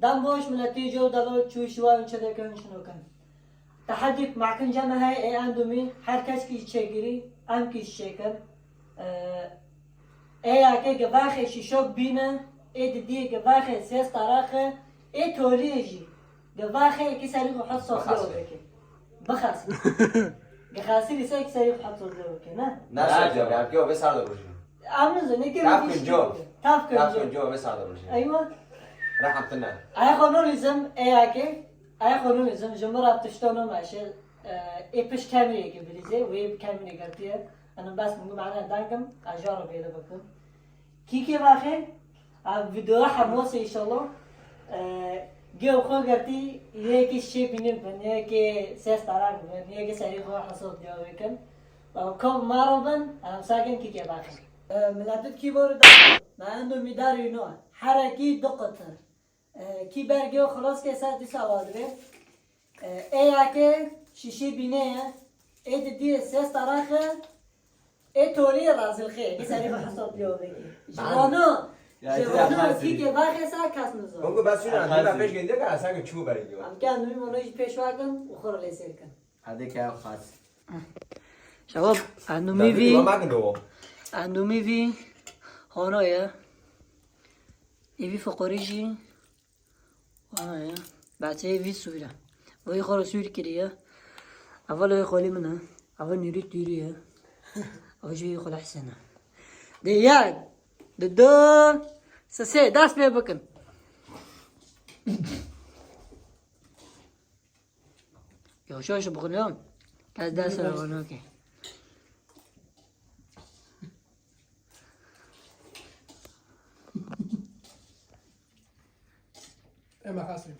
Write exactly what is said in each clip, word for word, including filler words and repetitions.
Dem baş miletî, cor delo çû şiwa û çedeke hûn şino kin. Tehedîk mekin cem heye ê endomî, her kes kî çêgirî, em kî çêkin. Ee, ê yekê givaxê şîşok bîne, ê didiyê givaxê sêz taraqe, ê toliyê jî givaxê ki serî xwe hot sofya Bixasî. Bike. Bixasî. Gixasî lîse ki serî xwe hot sofya bike, ne? Ne sofya, ya ki o vê sar de rojî. Em nizin, ne ki Taf rojî kun şîşok co. Bike. Taf kun Taf co. Kun co, vê sar de rojî. Eywa. Rehetinne. Aya xwe nolîzim, ê yekê. Aya xwe nolîzim, ji min re tişto nome, şe, e, ê pişt kemirê ki bilîzê, wê bi kemirê girtiye. Enim bes min gu mane dengim, ez jaro bêle bikim. Kîkê baxê, ev video hemosê inşallah. E, geo xwe girtî, yekê şê bînin bin, yekê ses tarak bin, yekê serî xwe hesab diya bikin. Ew kom maro bin, em sakin kîkê baxê. E, miletit kî bor da, me endo mîdar yûno, herekî du qut. E, kî bergê û xilas ke ser dîsa wa divê. E, ê yekê şîşî bîne ye. Ê didiyê ses taraxe. Ê tolî razilxê. Kî serî xwe hesab diyo vekî. Ji vano, Ya, ji ya, vano ya, kî ke baxê sa kes nizo. Kongo bas şuna, Alhazi. Dima pêş gende ka sanki çû bergê wa. Em ke nû vano jî pêş wakin û xwe lê sêr kin. Hadi ke ev xas. Şewab, endûmî vî. Wa makin do. Endûmî vî. Hono ye. Ê vî fiqorî jî. Aya, bahçeyê vî sûr e. Vay xwe re sûr kiriye. Ava lê xwelî min e. Ava nûrî tûrî ye. Ava jî xwelî Hesen e. Dê yek, dê du, sê, sê, dest pê bikin. Yavaş yavaş bakın ya. Kes ders Yürü ver ders. Bana okey. Ema xasî.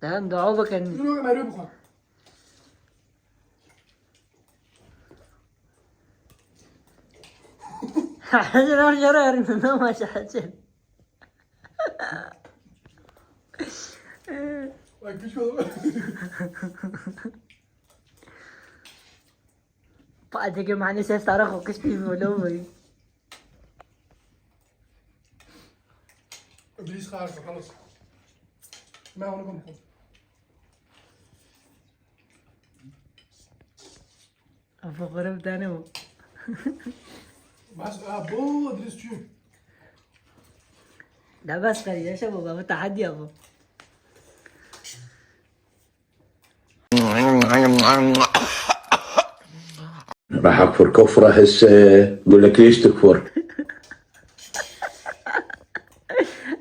Tamam, dua bakın. Yürü, Ömer, yürü bu kadar. Hadi lan, yürü, yürü, ne maç açın. Bak, güç olur. Pá, dike mane ses tara xwe kiştî volo bûyî. Îdrîs xarbe, xelas. Me onu bim xwe. Apo xerib dane o. Bas, a, bo, Îdrîs çû. Da bas kar, yaşa baba, bu tahaddi ya bu. Raha fur kofra hesse, gulek lîstik fur.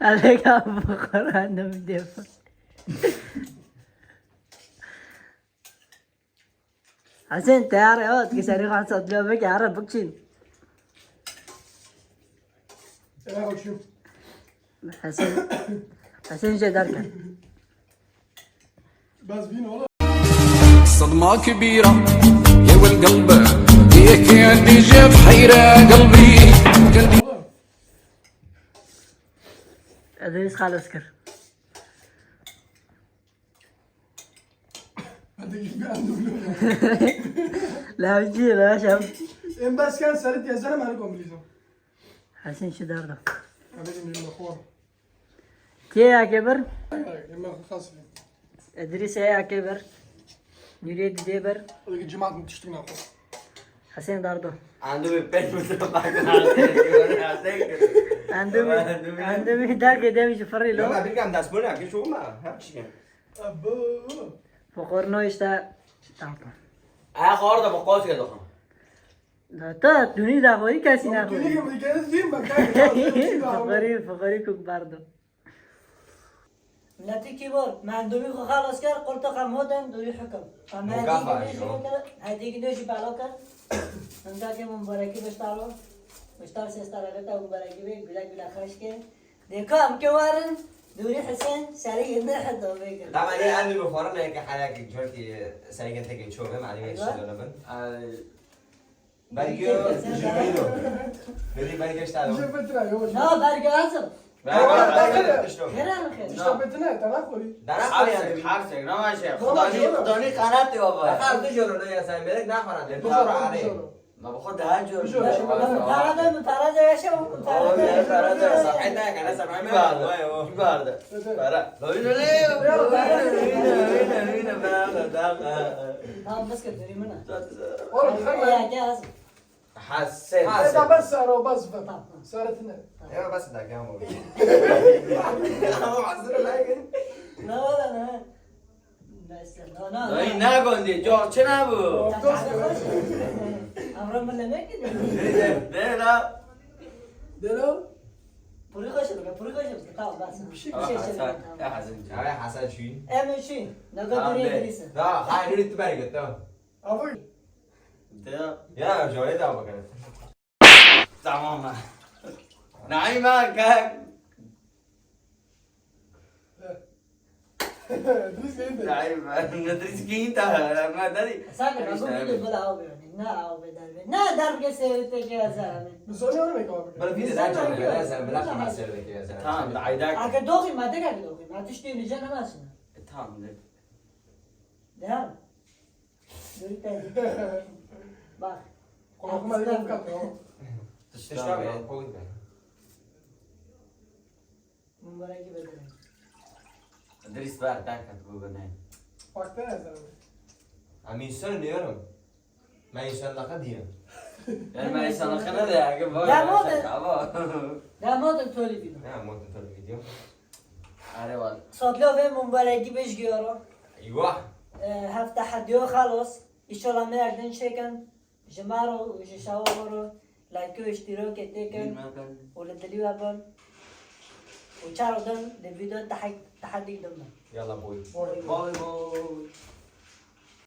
Alek abi, Kur'an ne bileyim. Hesen, teyar ya, ki seni kan satılıyor, belki ara bıkçın. Ela koçum. Hesen, Hesen şey derken. Bas bin oğlum. صدمة كبيرة يا ولد قلبي، يا كان ديجا في حيرة قلبي. Oğlum. Edris xalas kir. Hadi git bir anda biliyorum. La, bir şey, la, şey. En başkan sarı yazarım, hani komünizm. Hesen şu darda. Hadi şimdi bir bakalım. Tê yekê bir. Yemek xas. Edrîsê yekê bir. Nûrê didê bir. Öyle ki cemaat müthiş tüm lafı. Hesen dardo. Ando bir pek mi sana bakın? Ando bir, ando bir derge demiş fırrı lo. Ya bir gam das böyle ki şu ma. Ha, şey. Abu. Fokorno işte. Tamam. Ay, xor da bu koz geldi. Da ta, dûnî daxwayî kesî nexwayî. Dûnî ke dîm bak. Fiqirî, fiqirî kuk bardo. Miletî kî bor, me endûmî xwe xelas kir, qurta qe modern dûrî hikim. Qe me hedî gidê jî kir, hedî gidê jî bela kir. Hemdakê min mubarekî biştaro. Biştar sêstar eveta mubarekî bê, gule gule xweş ke. Dê ka em ke warin, dûrî Hesen, serê yê ne heta bê kir. Dama ne endûmî xwarin ne ke hayakî cor ki serê yê teke ço be, malî me Eywa. Şi done bin. Ay. Bergê jibîno. Nêdî bergê işte alo. Jibîno, yo. Na, bergê azim. Bergê, bergê, işte. Kerem, kerem. İşte betine, tana koy. Dana koy yani. Harsek, harsek, ramaşe. Ramaşe, Xudani, oğlum. Xudani kanat diyor baba. Akar du joro ne ya sen, berek ne falan diyor. Du joro, du joro. Ma bi xwe daha cor. Bijor, bijor. Para da mı? Para da yaşa mı? Para da Oy, yaşa. Para da. Safheta kana safheta. Kim vardı? Kim vardı? Para. Öyle öyle. Öyle öyle. Tamam, bas ke döneyim ona. Oğlum, Ya, hemen. Gel hazır. Haset. Hadi bas sarı, bas bas. Tamam. Sarı tine. Ya bas da gel oğlum. Ama hazır lan. Ne var lan ha? Neyse, ne ne. Dayı ne göndü? Çok çene bu. Amra mı demek ki? Ne la? Delo. Puri koşuldu, puri koşuldu. Tamam, bas. Bir şey. Ama şey Hasan. söyle. Ya Hasan. Ya Hasan Şuin. Em için. Ne Tamam, kadar de. İngilizce. Da hayır lütfen git tamam. Abi. De. Ya Johnny de bakalım. Tamam ha. Naim ha gel. Düz gelin de. Naim ha. Nadris ki ta. Ma dari. Sen de ben bu video böyle abi yani. Ne abi derbe. Ne derbe seyirte ki yazar abi. Bu soruyor ne abi? Bana bir de daha çok ben sen bırak bir serdeki ya sen. Tamam da ayda. Aka doğru mu? Aka doğru mu? Atış diyor ne canım aslında. Tamam de. Devam. Yürü de. Bak. Korkma yok kat yok. Tiştan ben koyun ben. Numara gibi de. Dris ver tak at Google ne. Bak ne yazar abi. Ama insan diyorum. Ben insan daha diyorum. Yani ben sana kana de ya ki var. Ya bu da- Ama. Devam oldu toli video. Ne yapmadın tabii video. Are var. Sotlo ve Mumbaraki beş giyorum. Eyvah. Hafta hadiyo halos. İnşallah merdin çeken. Jimaro, jişaworo. Like, iştirak etekin. Bilmem ben. Û li dilî we bin. Û çar din li vîdeo tehek-, tehedî din bin. Yalla boy. Bye bye.